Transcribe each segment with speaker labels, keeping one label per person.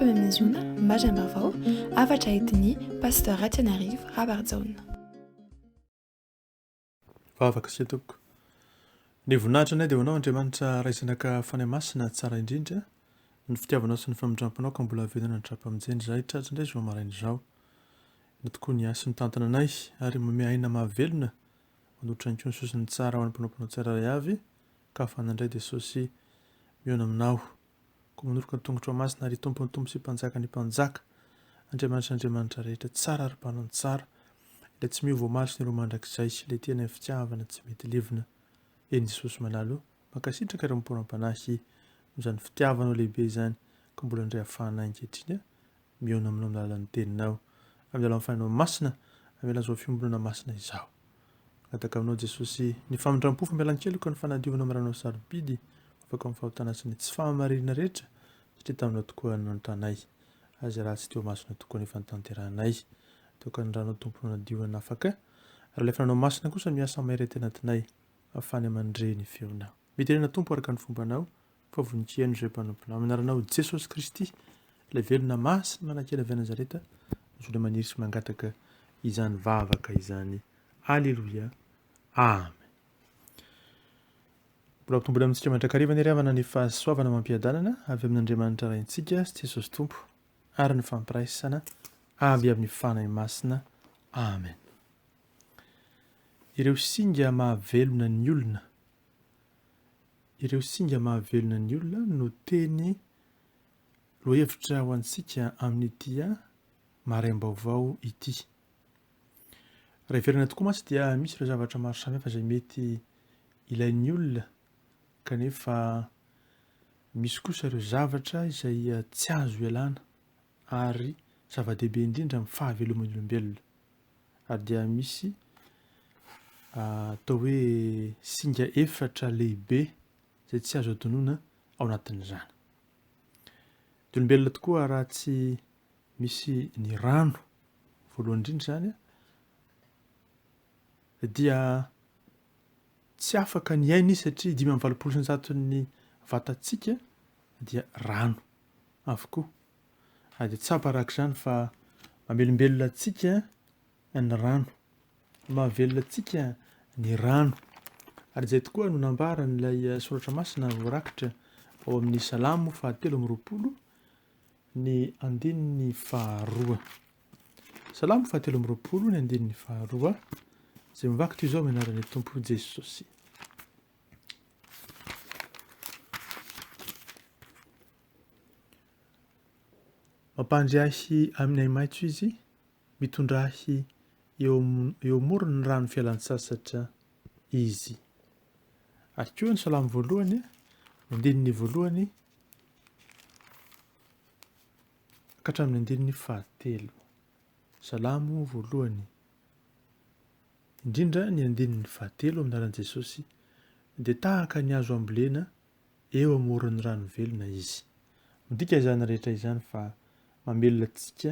Speaker 1: FMM Ziona, Majambaovao, hafatra entin'ny Pasteur Ratianarivo Rabarijaona.
Speaker 2: Vavaka sy tompoko. Ny voninahitra anay dia ho anao Andriamanitra Ray Zanaka Fanahy Masina tsara indrindra. Ny fitiavanao sy ny famindramponao ka mbola velona hatrampamonjena izahay tratra indray izao maraina izao. Ianao tokoa ny ahy sy mitantana anay ary manome aina mahavelona manolotra ihany koa ny sosony tsara ho an'ny mpanomponao tsirairay avy ka afahana indray Jesosy mihaona aminao. Koa manoroka ny tongotrao masina ary Tompon'ny tompo sy Mpanjakan'ny mpanjaka, Andriamanitry ny andriamanitra rehetra, tsara ary mpanao ny tsara, Ilay tsy miova omaly sy ny roa mandrakizay, Ilay tia anay fitiavana tsy mety levona. Eny Jesosy malala o, mankasitraka ireo mporam-panahy noho izany fitiavanao lehibe izany ka mbola indray afahanay ankehitriny mihaona aminao amin'ny alalan'ny teninao, amin'ny alalan'ny Fanahinao Masina, amin'ny alalan'izao fiombonana masina izao. Mangataka aminao Jesosy ny famindram-po, famelan-keloka, ny fanadiovana amin'ny ranao sarobidy, afaka amin'ny fahotana sy ny tsy fahamarinana rehetra, satria taminao tokoa no nanotanay, ary izay ratsy teo imasonao tokoa no efa notanterahanay. Toka ny ranao Tompo no nadiovana afaka, ary ilay Fanahinao Masina kosa miasa mahery aty anatinay, ahafahany mandre ny feonao. Mitenena Tompo araka ny fombanao, fa voninkihaino izay mpanomponao. Amin'ny anaranao Jesosy Kristy, ilay velona masina manakely avy any Nazareta, no maniry sy mangataka izany vavaka izany. Aleloia. Amen. Mbola ampitombona amintsika mandrakariva anie ry havana ny fahasoavana amam-piadanana avy amin'Andriamanitra Raintsika sy Jesosy Tompo ary ny fampiraisana avy amin'ny Fanahy Masina. Amen. Ireo singa mahavelona ny olona. Ireo singa mahavelona ny olona no teny lohahevitra ho antsika amin'ity maraim-baovao ity. Raha heverina tokoa mantsy dia misy ireo zavatra maro samihafa izay mety ilain'ny olona kanefa misy kosa ireo zavatra izay tsy azo ialana ary zava-dehibe indrindra amin'ny fahaveloman'ny olombelona. Ary dia misy atao hoe singa efatra lehibe izay tsy azo adinoina ao anatin'izany. Ny olombelona tokoa raha tsy misy ny rano voalohany indrindra izany dia tsy afaka ny hiaina izy satria 85% ny vatantsika dia rano avokoa. Ary dia tsapa araka izany fa mamelombelona antsika ny rano. Mahavelona antsika ny rano. Ary izay tokoa no nambaran'ilay soratra masina voarakitra ao amin'ny Salamo fahatelo amby 20 ny andininy faharoa. Salamo fahatelo amby 20 ny andininy faharoa izay mivaky toy izao amin'ny anaran'ny Tompo Jesosy. Mampandry ahy amin'ny ahi-maitso izy, mitondra ahy eo eo amoron'ny rano fialan-tsasatra izy. Ary koa ny salamo voalohany, ny andininy voalohany ka hatramin'ny andininy fahatelo. Salamo voalohany, indrindra ny andininy fahatelo amin'ny anaran'i Jesosy, dia tahaka ny hazo ambolena eo amoron'ny rano velona izy. Midika izany rehetra izany fa mamelona antsika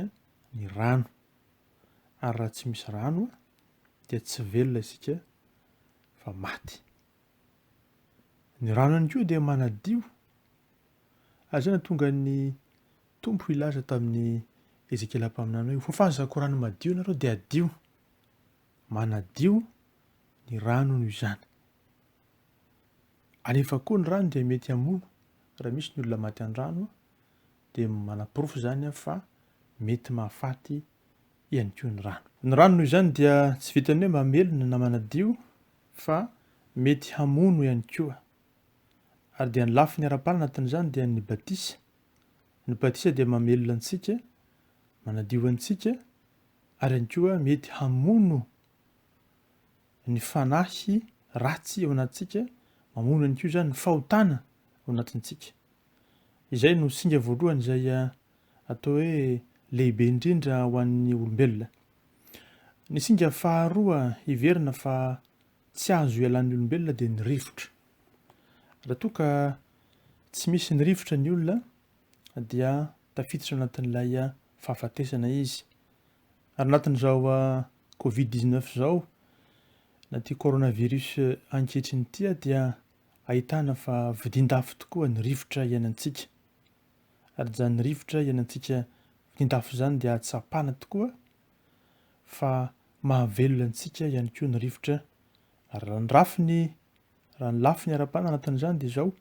Speaker 2: ny rano. Ary raha tsy misy rano dia tsy velona isika fa maty. Ny rano ihany koa dia manadio. Ary izay nahatonga ny Tompo hilaza tamin'i Ezekiela mpaminany hoe, Hofafazako rano madio ianareo dia hadio. Manadio ny rano noho izany. Anefa koa ny rano dia mety hamono. Raha misy ny olona maty an-drano dia manaporofo izany fa mety mahafaty ihany koa ny rano. Ny rano noho izany dia tsy vitan'ny hoe mamelona na manadio fa mety hamono ihany koa. Ary dia ny lafiny ara-panahy anatin'izany dia ny batisa. Ny batisa dia mamelona antsika, manadio antsika ary ihany koa mety hamono ny fanahy ratsy ao anatintsika, mamono ihany koa izany ny fahotana ao anatintsika. Izay no singa voalohany izay atao hoe lehibe indrindra ho an'ny olombelona. Ny singa faharoa heverina fa tsy azo ialan'ny olombelona dia ny rivotra. Raha toa ka tsy misy ny rivotra ny olona dia tafiditra anatin'ilay fahafatesana izy. Ary anatin'izao covid 19 izao na ity coronavirus ankehitriny ity dia ahitana fa vidian-dafo tokoa ny rivotra iainantsika. Ary izany rivotra iainantsika mitindafo izany dia ahatsapana tokoa fa mahavelona antsika ihany koa ny rivotra. Ary raha ny rafiny, raha ny lafiny ara-panahy anatin'izany dia izao,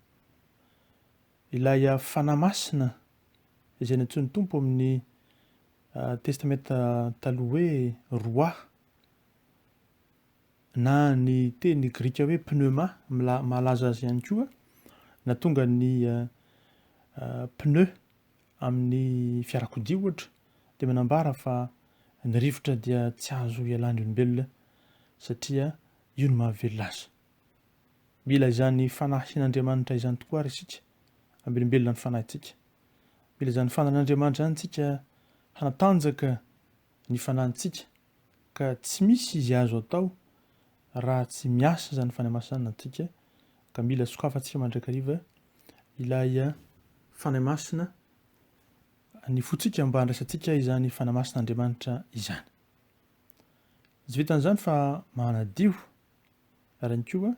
Speaker 2: ilay Fanahy Masina izay nantsoin'ny Tompo amin'ny Testamenta Taloha hoe Roah, na ny teny grika hoe pneuma mahalaza azy ihany koa, na tonga ny pneu amin'ny fiarakodia ohatra dia manambara fa ny rivotra dia tsy azo ialan'ny olombelona satria io no mahavelona azy. Mila izany fanahin'Andriamanitra izany tokoa ary isika, hamelombelona ny fanahintsika. Mila izany fanahin'Andriamanitra izany isika hanatanjaka ny fanahintsika ka tsy misy izay azo atao raha tsy miasa izany Fanahy Masina izany antsika ka mila sokafantsika mandrakariva ilay Fanahy Masina ny fontsika mba handraisantsika izany Fanahy Masina Andriamanitra izany. Tsy vitan'izany fa manadio ary ihany koa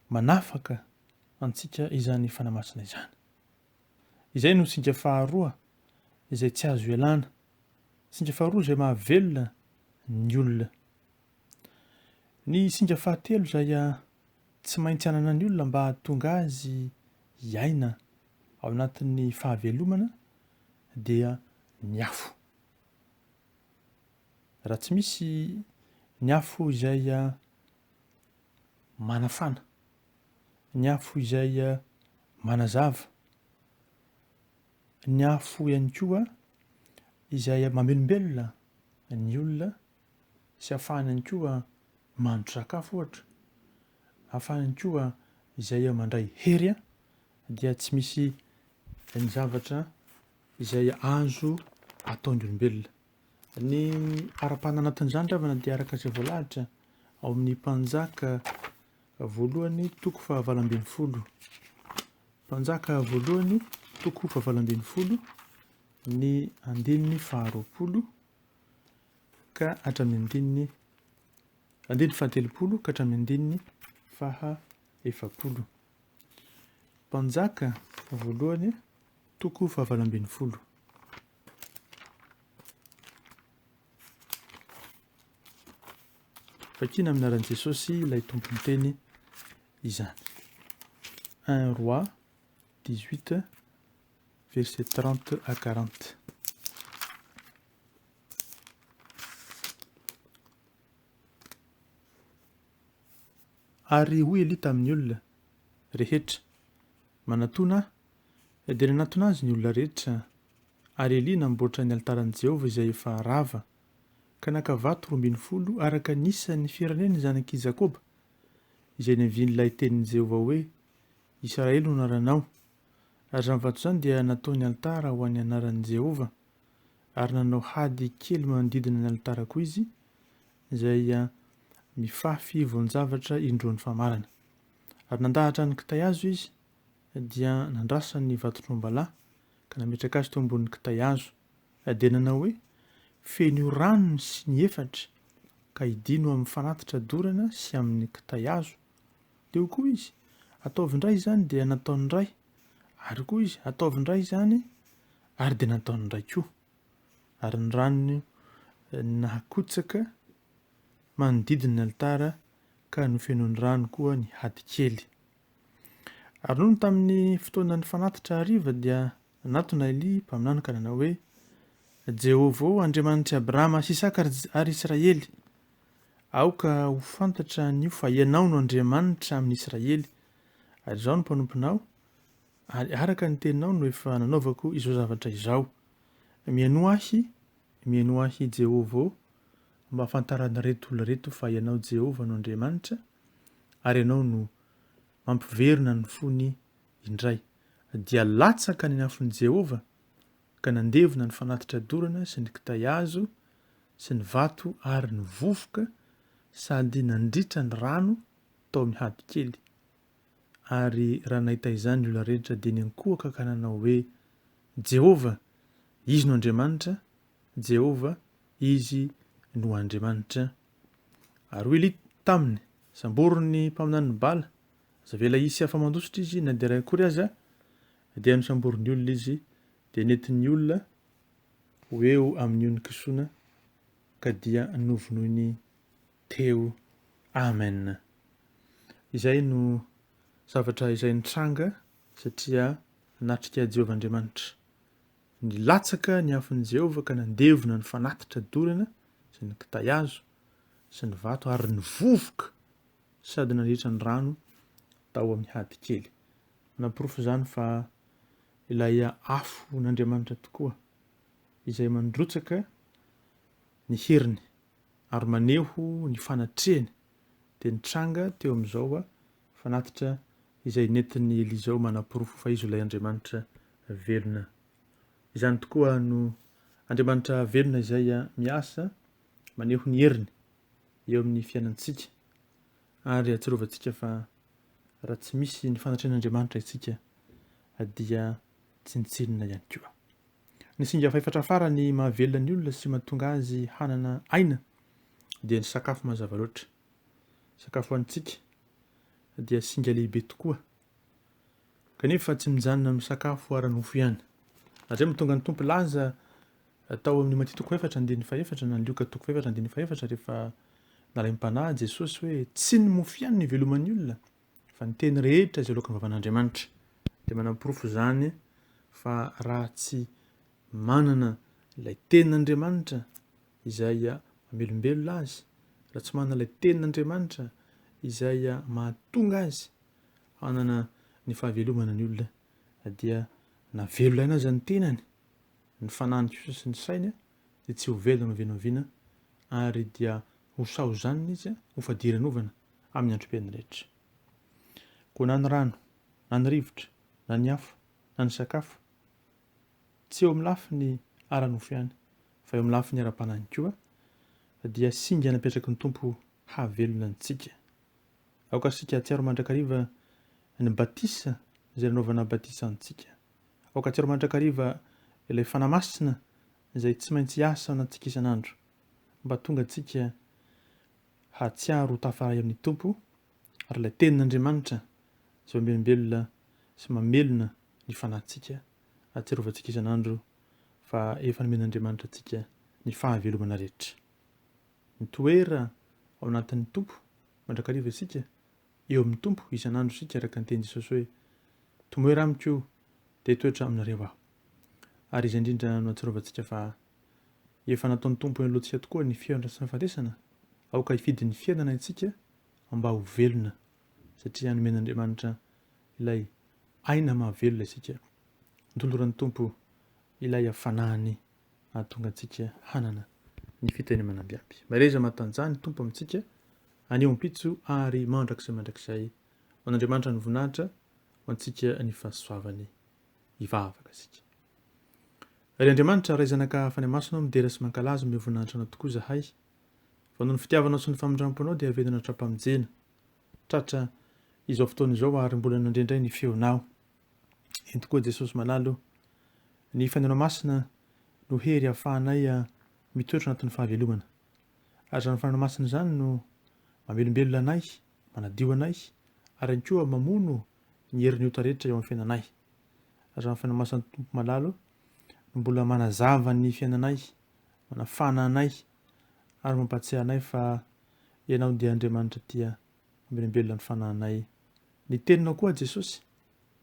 Speaker 2: manafaka antsika izany Fanahy Masina izany. Izay no singa faharoa izay tsy azo ialana Singa faharoa izay mahavelona ny olona. Ny singa fahatelo izay tsy maintsy ananan'ny olona mba hahatonga azy hiaina ao anatin'ny fahavelomana dia ny afo. Raha tsy misy ny afo izay manafana, ny afo izay manazava, Ny afo ihany koa izay mamelombelona ny olona sy ahafahany ihany koa mahandro sakafo ohatra, ahafahany ihany koa izay mandray hery dia tsy misy ny zavatra izay azo ataon'ny olombelona. Ny ara-panahy anatin'izany ry havana dia araka izay voalahatra ao amin'ny Mpanjaka voalohany toko fahavalo ambin'ny folo. Mpanjaka voalohany toko fahavalo ambin'ny folo ny andininy faharoapolo ka hatramin'ny andininy andininy fahatelopolo ka hatramin'ny andininy faha efapolo. Mpanjaka voalohany toko fahavalo ambin'ny folo. Vakina amin'ny anaran'i Jesosy ilay Tompon'ny teny izany. 1 Roi 18 verset 30 à 40. Ary hoy Elia tamin'ny olona rehetra, Manatòna ahy. Dia nanatona azy ny olona rehetra. Ary Elia namboatra ny alitaran'i Jehovah izay efa rava, ka naka vato 12 araka ny isan'ny firenen'ny zanak'i Jakoba, izay niavian'ilay tenin'i Jehovah hoe, Israely no anaranao. Ary izany vato izany dia nataony alitara ho an'ny anaran'i Jehovah, ary nanao hady kely manodidina ny alitara koa izy, izay mifafy voan-javatra indroan'ny famarana. Ary nandahatra ny kitay hazo izy, dia nandrasany ny vatotr'ombalahy, ka nametraka azy teo ambonin'ny kitay hazo. Dia nanao hoe, Feno rano ny siny efatra, ka idino amin'ny fanatitra dorana sy amin'ny kitay hazo. Dia hoy koa izy, Ataovy indray izany, dia nataony indray. Ary koa izy, Ataovy indray izany, ary dia nataony indray koa. Ary ny rano nahakotsaka manodidina ny alitara ka nofenoiny rano koa ny hady kely. Ary nony tamin'ny fotoanan'ny fanatitra hariva dia nanatona Elia mpaminany ka nanao hoe, Jehovah ô, Andriamanitr'i Abrahama sy Isaka ary Israely, aoka ho fantatra anio fa Ianao no Andriamanitra amin'i Israely, ary izaho no mpanomponao, ary araka ny teninao no efa nanaovako izao zavatra izao. Mihainoa ahy, mihainoa ahy, Jehovah ô, mba hahafantaran'ireto olona ireto fa Ianao Jehovah no Andriamanitra, ary Ianao no mampiverina ny fony indray. Dia latsaka ny afon'i Jehovah, ka nandevona ny fanatitra dorana sy ny kitay hazo sy ny vato ary ny vovoka, sady nandritra ny rano tao amin'ny hady kely. Ary raha nahita izany ny olona rehetra, dia niankohoka ka nanao hoe, Jehovah, Izy no Andriamanitra, Jehovah, Izy no Andriamanitra. Ary hoy Elia taminy, Sambory ny mpaminanin'i Bala, aza avela hisy afa-mandositra izy na dia iray akory aza. Dia nosamborin'ny olona izy. Dia nentin'ny olona ho eo amin'ny ony Kisona ka dia novonoiny teo. Amen. Izay no zavatra izay nitranga satria natrika Jehovah Andriamanitra. Nilatsaka ny afon'i Jehovah ka nandevona ny fanatitra dorana sy ny kitay hazo sy ny vato ary ny vovoka sady nandritra ny rano tao amin'ny hady kely. Manaporofo izany fa ilay afon'Andriamanitra tokoa izay mandrotsaka ny heriny ary maneho ny fanatrehany dia nitranga teo amin'izao fanatitra izay nentin'i Elia izao manaporofo fa izy ilay Andriamanitra velona. Izany tokoa no Andriamanitra velona izay miasa maneho ny heriny eo amin'ny fiainantsika ary atsirovantsika fa raha tsy misy ny fanatrehan'Andriamanitra isika dia tsinontsinona ihany koa. Ny singa fahefatra farany mahavelona ny olona sy mahatonga azy hanana aina dia ny sakafo mazava loatra. Sakafo hanintsika dia singa lehibe tokoa kanefa tsy mijanona amin'ny sakafo ara-nofo ihany. Ary izay mahatonga ny Tompo laza tao amin'ny Matio toko fahefatra andininy fahefatra na ny Lioka toko fahefatra andininy fahefatra rehefa nalaim-panahy Jesosy hoe tsy ny mofo ihany no iveloman'ny olona fa ny teny rehetra izay aloaky ny vavan'Andriamanitra. Dia manaporofo izany fa raha tsy manana ilay tenin'Andriamanitra izay mamelombelona azy, raha tsy manana ilay tenin'Andriamanitra izay mahatonga azy hanana ny fahavelomana ny olona dia na velona aina aza ny tenany, ny fanahiny kosa sy ny sainy dia tsy ho velona na oviana na oviana ary dia ho sahozanina izy, ho fadiranovana amin'ny androm-piainany rehetra. Koa na ny rano, na ny rivotra, na ny afo, na ny sakafo, tsy eo amin'ny lafiny ara-nofo ihany fa eo amin'ny lafiny ara-panahy koa dia singa napetraky ny Tompo hahavelona antsika. Aoka isika hahatsiaro mandrakariva ny batisa izay nanaovana batisa antsika. Aoka hahatsiaro mandrakariva ilay Fanahy Masina izay tsy maintsy hiasa ao anatintsika isan'andro mba hahatonga antsika hahatsiaro ho tafaray amin'ny Tompo ary ilay Tenin'Andriamanitra izay mamelombelona sy mamelona ny fanahintsika hahatsiarovantsika isan'andro fa efa nomen'Andriamanitra antsika ny fahavelomana rehetra. Mitoera ao anatin'ny Tompo mandrakariva isika, eo amin'ny Tompo isan'andro isika araka ny tenin'i Jesosy hoe, Tomoera amiko dia hitoetra aminareo aho. Ary izay indrindra no ahatsiarovantsika fa efa nataon'ny Tompo eo anoloantsika tokoa ny fiainana sy ny fahafatesana, aoka hifidy ny fiainana isika mba ho velona satria nomen'Andriamanitra ilay aina mahavelona isika. Notoloran'ny Tompo ilay hafanany hahatonga antsika hanana ny fitahiana manambiamby. Mahereza matanjaha ny Tompo amintsika anio ampitso ary mandrakizay mandrakizay. Ho an'Andriamanitra ny voninahitra, ho antsika ny fahasoavany. Hivavaka isika. Ry Andriamanitra, Ray Zanaka Fanahy Masina ô, midera sy mankalaza, omeo voninahitra Anao tokoa izahay. Fa noho ny fitiavanao sy ny famindramponao dia velona hatrampamonjena. Tratra izao fotoana izao ary mbola nandre indray ny feonao. Eny tokoa Jesosy malala o! Ny Fanahinao Masina no hery ahafahanay mitoetra anatin'ny fahavelomana. Ary izany Fanahinao Masina izany no mamelombelona anay, manadio anay, ary ihany koa mamono ny herin'ny ota rehetra eo amin'ny fiainanay. Ary izany Fanahy Masina Tompo malala o, no mbola manazava ny fiainanay, manafana anay, ary mampahatsiahy anay fa Ianao dia Andriamanitra tia mamelombelona ny fanahinay. Ny teninao koa Jesosy,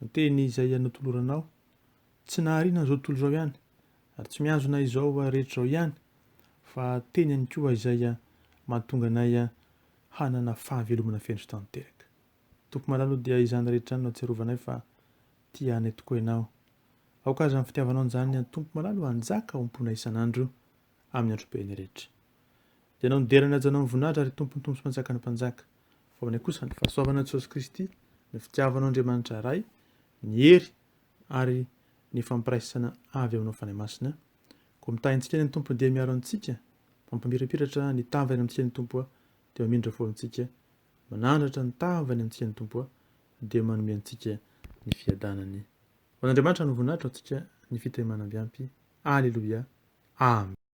Speaker 2: ny teny izay notoloranao, tsy nahariana an'izao tontolo izao ihany, ary tsy mihazona izao rehetra izao ihany, fa teny ihany koa izay mahatonga anay hanana fahavelomana feno sy tanteraka. Tompo malala o dia izany rehetra izany no ahatsiarovanay fa tia anay tokoa Ianao. Aoka aza ny fitiavanao an'izany Tompo malala o hanjaka ao am-ponay isan'andro amin'ny androm-piainay rehetra. Dia Ianao nidera ny hajanao ny voninahitra ry Tompon'ny Tompo sy Mpanjakan'ny Mpanjaka. Fa ho anay kosa ny fahasoavana Jesosy Kristy, ny fitiavanao Andriamanitra Ray, ny hery ary ny fampiraisana avy aminao Fanahy Masina. Koa mitahy antsika anie ny Tompo dia miaro antsika, mampamirapiratra ny tavany amintsika ny Tompo dia mamindra fo amintsika, manandratra ny tavany amintsika ny Tompo dia manome antsika ny fiadanany. Ho an'Andriamanitra ny voninahitra ho antsika ny fitahimanambiampy. Aleloia. Amen.